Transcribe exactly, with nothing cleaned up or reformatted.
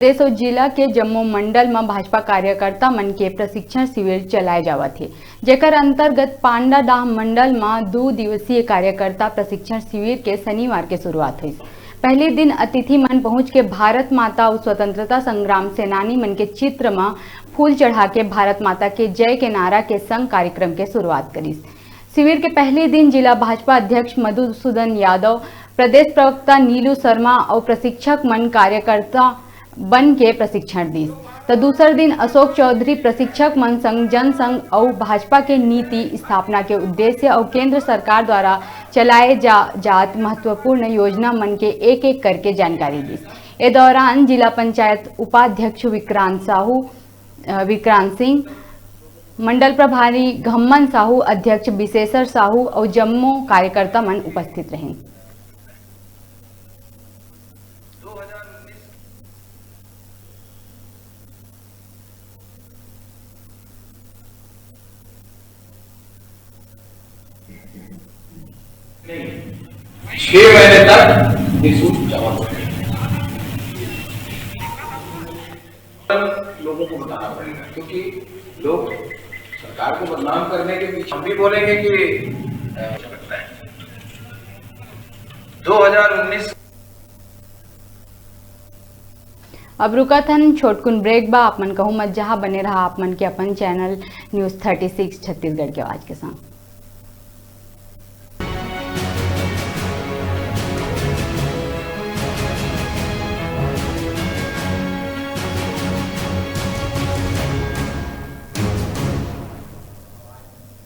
प्रदेश अउ जिला के जम्मो मंडल म भाजपा कार्यकर्ता मन के प्रशिक्षण शिविर चलाए जावत हे, जेकर अंतर्गत पांडाडाह मंडल म दू दिवसीय कार्यकर्ता प्रशिक्षण शिविर के शनिवार के शुरुआत होइस। पहले दिन अतिथि मन पहुंच के भारत माता अउ स्वतंत्रता संग्राम सेनानी मन के चित्र म फूल चढ़ा के भारत माता के जय के नारा के संग कार्यक्रम के शुरुआत करिस। शिविर के पहले दिन जिला भाजपा अध्यक्ष मधुसूदन यादव, प्रदेश प्रवक्ता नीलू शर्मा अउ प्रशिक्षक मन कार्यकर्ता बन के प्रशिक्षण दीस। त दूसर दिन अशोक चौधरी प्रशिक्षक मन संग जनसंघ अउ भाजपा के नीति, स्थापना के उद्देश्य अउ केंद्र सरकार द्वारा चलाए जा, जात महत्वपूर्ण योजना मन के एक-एक करके जानकारी दीस। ए दौरान जिला पंचायत उपाध्यक्ष विक्रांत साहू, अ, विक्रांत सिंह, मंडल प्रभारी घम्मन साहू, अध्यक्ष बिसेसर साहू अउ जम्मो कार्यकर्ता मन उपस्थित रहिन। नहीं, छह महीने तक ये सूट जमा करते हैं। लोगों को बताना पड़ेगा, क्योंकि लोग सरकार को बदनाम करने के पीछे, हम भी बोलेंगे कि, अ, दो हज़ार उन्नीस। अब रुकत हन छोटकुन ब्रेक बा। आप मन कहूँ मत जहाँ, बने रहा आप मन के अपन channel news thirty six Chhattisgarh के आवाज के संग।